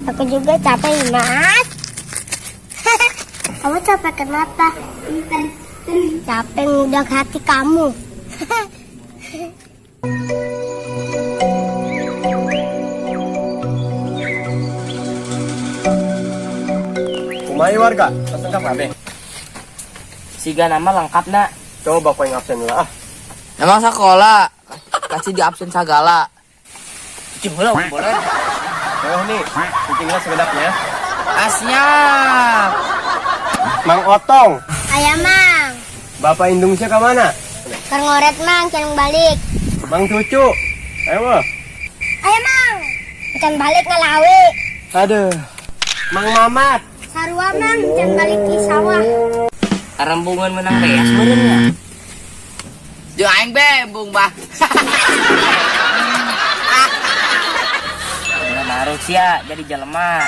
Aku juga capek, Mas. Kamu capek kenapa? Capek ngudak hati kamu. Kumaha warga, lengkap kabeh. Siga nama lengkap nak. Coba kau yang absen lah. Emang sekolah kasih di absen segala. Cicing heula boleh. Oh nih, cicingnya segedapnya. Siap. Mang Otong. Ayah Mang. Bapak Indungnya ke mana? Keur ngoret Mang, can balik. Mang Cucu. Ayo mah. Ayo Mang. Can balik ngalawe. Aduh. Mang Mamat. Sarua Mang, can balik di sawah. Karembungan menang beas meureun nya. Jeung aing be embung bah. Udah maruk sia jadi jelema.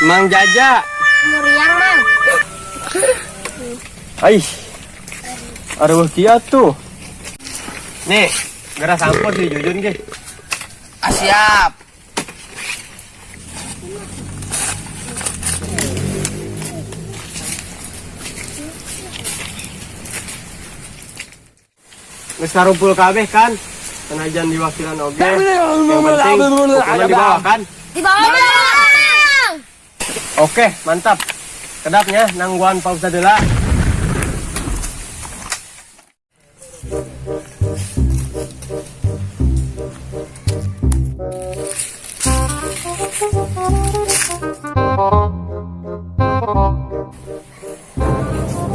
Mang Jaja. Muriang Mang. Aih. Aduh kia tuh. Nih, geura sampo si Jujun ge. Siap. Geus karumpul kabeh kan? Senajan diwakilan oge. Yang penting hukuman dibawa kan? Dibawa Bang. Oke, mantap. Kedapnya nangguan Pak Ustad heula.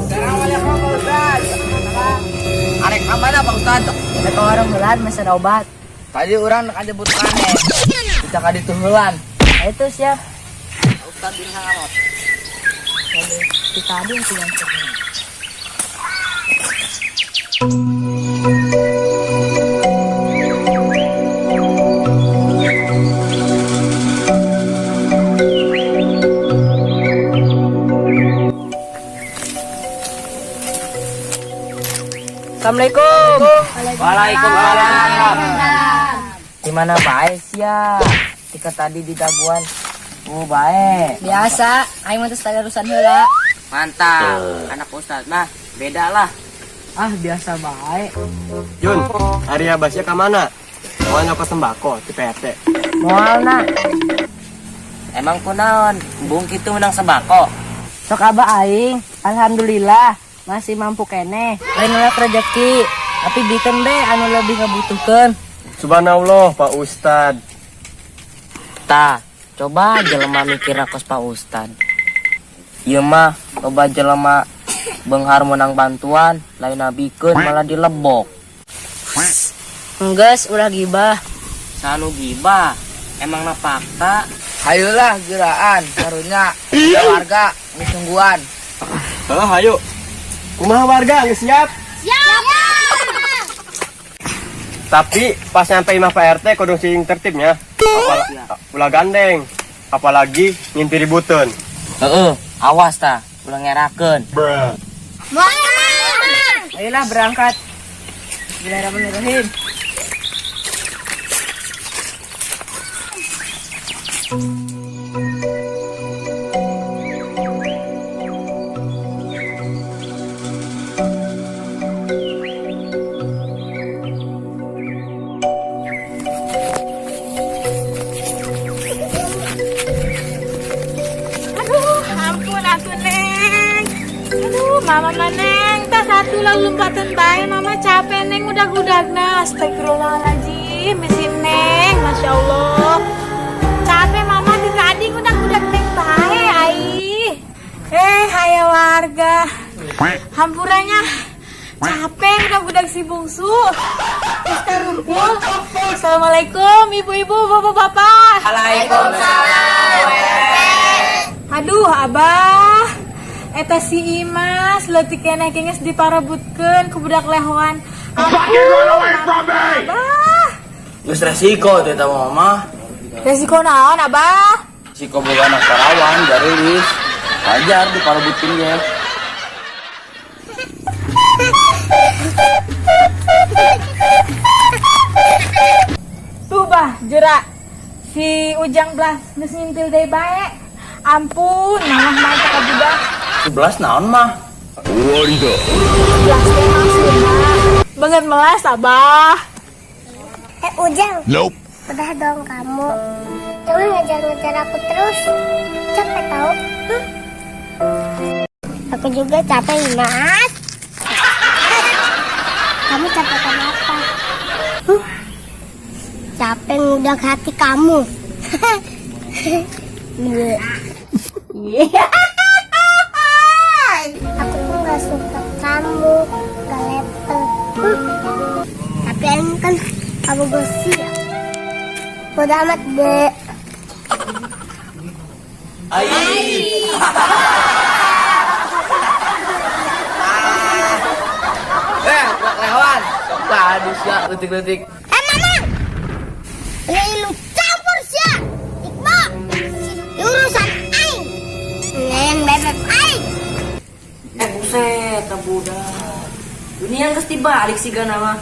Assalamualaikum Pak Ustad. Arek ka mana Pak Ustad? Rek ka warung heulan mesen obat. Tadi urang rek jemput maneh. Kita ka ditu heulan. Itu siap. Pak Ustad di hangalot. Kita adi yang Assalamualaikum. Waalaikumsalam. Gimana bae sia? Tika tadi di daguan. Oh bae. Biasa, aing mah teh urusan heula. Mantap. Anak Ustad mah beda lah. Ah, biasa bae. Jun, ari abasnya ka mana? Moal nyokot sembako di PRT. Moal na. Emang kunaon? Embung kitu menang sembako. Sok abah aing, alhamdulillah masih mampu keneh. Lain nolak rezeki, tapi bikeun be anu lebih ngebutuhkeun. Subhanallah, Pak Ustad. Tah, coba jelema mikir kos Pak Ustad. Ieu mah loba jelema beunghar menang bantuan, lain nabikeun malah dilebok. Enggeus ulah gibah. Sanu gibah, emangna fakta. Hayulah geraan karunya warga geus nungguan. Heuh, hayu. Kumaha warga geus siap? Siap. Tapi pas nyampe imah Pak RT kudu sing tertibnya. Ulah gandeng, apalagi ngimpi ributeun. Heeh, awas tah, ulah ngerakeun. Ayolah berangkat. Bismillahirrahmanirrahim. Aduh, ampun aku Neng. Aduh, mama Neng, tas satu lalu lompatan bae, mama capek Neng udah-udagna. Astagfirullahaladzim, mesin Neng, Masya Allah. Capek mama di tadi udah-udag Neng bae, ai. Hai warga. Hampurannya capek udah-udag si bungsu. Mister Rumpul. Assalamualaikum ibu-ibu, bapak-bapak. Waalaikumsalam. Aduh, abah. Eta si Imas leutik keneh geus diparebutkeun ku budak lehoan. Abah. Geus resiko teh eta mama. Resiko naon, Abah? Resiko boga anak parawan garilis. Wajar diparebutkeun ge. Tuh, Bah, jerak. Si Ujang Blas geus ngintil deui bae. Ampun, mamah mah teh budak. Si Blas naon mah? Blas teh maksudna banget melas Abah. Ujang. Nope. Udah dong kamu. Jangan ngejar-ngejar aku terus. Capek tau. Huh? Aku juga capek, Mas. Kamu capek kenapa? Huh? Capek ngudak hati kamu. Aku tuh gak suka kamu, gak level. Huh? Tapi ini kan kamu gosip. Bodo amat deh. Buat lewan. Sok badus ya, letik-letik. Mama! Ini lu campur sia. Iqbal, urusan aing. Ngen bebek aing. Buset, budak. Dunia geus dibalik sih gana mah.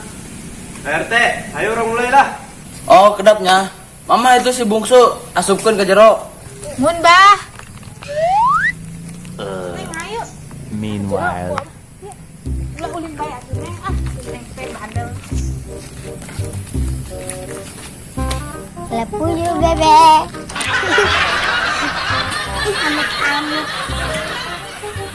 RT, ayo orang mulai lah. Oh, kedapnya. Mama itu si bungsu, asupkeun ke jero. Mun bah. Neng, ayo. Meanwhile. Ulah ulin bae atuh Neng. Ah, Neng teh bandel. Lepuyu bebek. Amit-amit.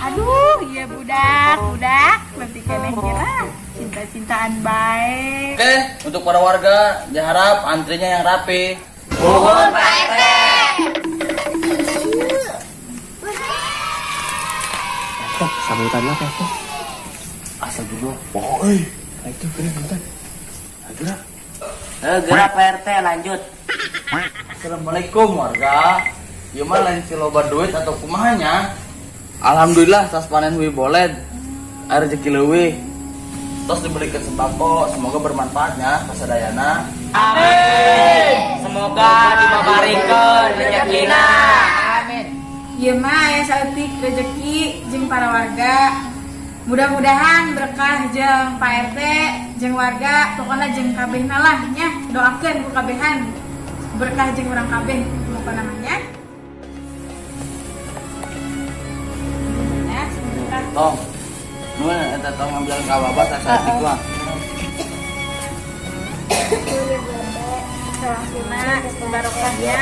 Aduh, iya budak, budak. Lebih keneh kira cinta-cintaan baik. Oke, untuk para warga diharap antrinya yang rapi. Mohon Pak RT. Teh, sambutannya apa teh? Asal dulu. Oh, itu keren bentar. Gerak. Gerak Pak RT lanjut. Assalamualaikum warga. Ieu mah lain si loba duit atau kumahanya. Alhamdulillah tas panen hui boled. Air rezeki leuwih. Tos diberikan sembako, semoga bermanfaatnya kasadayana. Amin. Semoga dibabarikeun rezekina. Amin. Ieu mah aya saeutik rezeki jeung para warga. Mudah-mudahan berkah jeung Pak RT, jeung warga, pokona jeung kabehna lah nya. Doakeun ku kabehan. Berkah jeung urang kabeh pokona mah nya. Ya, semoga. Tong. Nuhun eta tong ngambil ka babah tas saeutik mah. Salasuna barokahnya.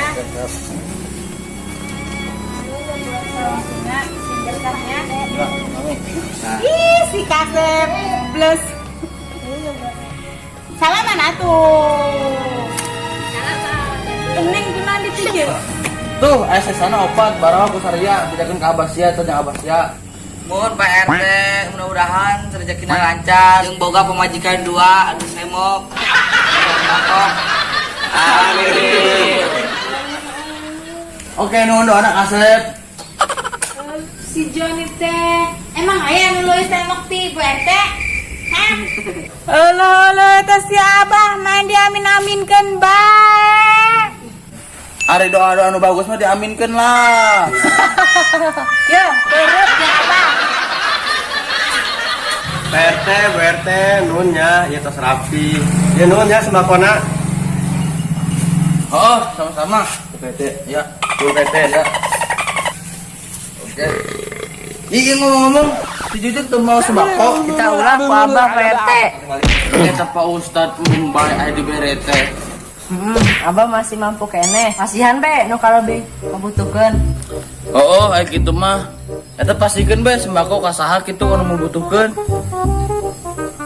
Salasuna sing berkahnya. Ih, si kasep plus. Salaman atuh. Salaman. Neng kunaon ditinju? Tuh, aya sesana opat barawa ku saria bejakeun ka Abasia teh jeung Abasia. Mohon Pak RT, mudah-mudahan rezekina lancar, jeung boga pamajikan dua, anu semok. Amin. Oke, nuhun doana kasep. Si Joni teh, emang aya nu leuwih semok ti Bu RT? Hah? Euleuh euleuh teh si Abah main diamin-aminkeun bae. Ari doa-doa nu bagus mah diaminkeun lah. Yo, turut ya Abah. Pak RT, Bu RT, nuhun nya, ieu tos rapi. Ya nuhun ya sembakona. Oh, sama-sama. Bu RT, Ya, Bu RT. ya. Oke. Ih, ngomong-ngomong, si Jujun tuh mau sembako. Kita ulah ku Abah Pak RT. Eta Pak Ustad mumbai aya dibere teh. Abah masih mampu keneh. Kasihan be, nu kalau be membutuhkan. Oh, aya kitu mah. Eta pastikeun be sembako ka saha kitu anu membutuhkeun.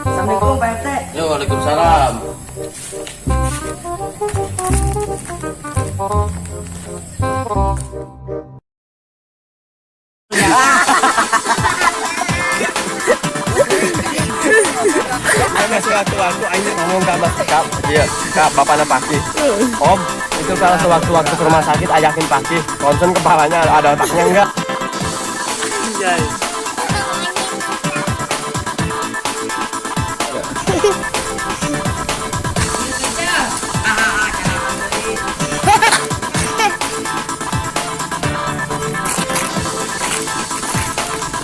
Assalamualaikum Pak RT. Yo, waalaikumsalam. Aing sewaktu-waktu aing ngomong ka Mas Kap, iya, ka bapakna Paki. Om, itu kalau sewaktu-waktu ke rumah sakit ajakin Paki, konsen kepalanya ada otaknya enggak?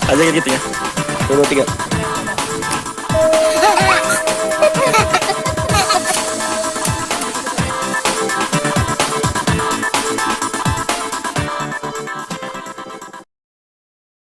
Aja gitu ya. 1, 2, 3.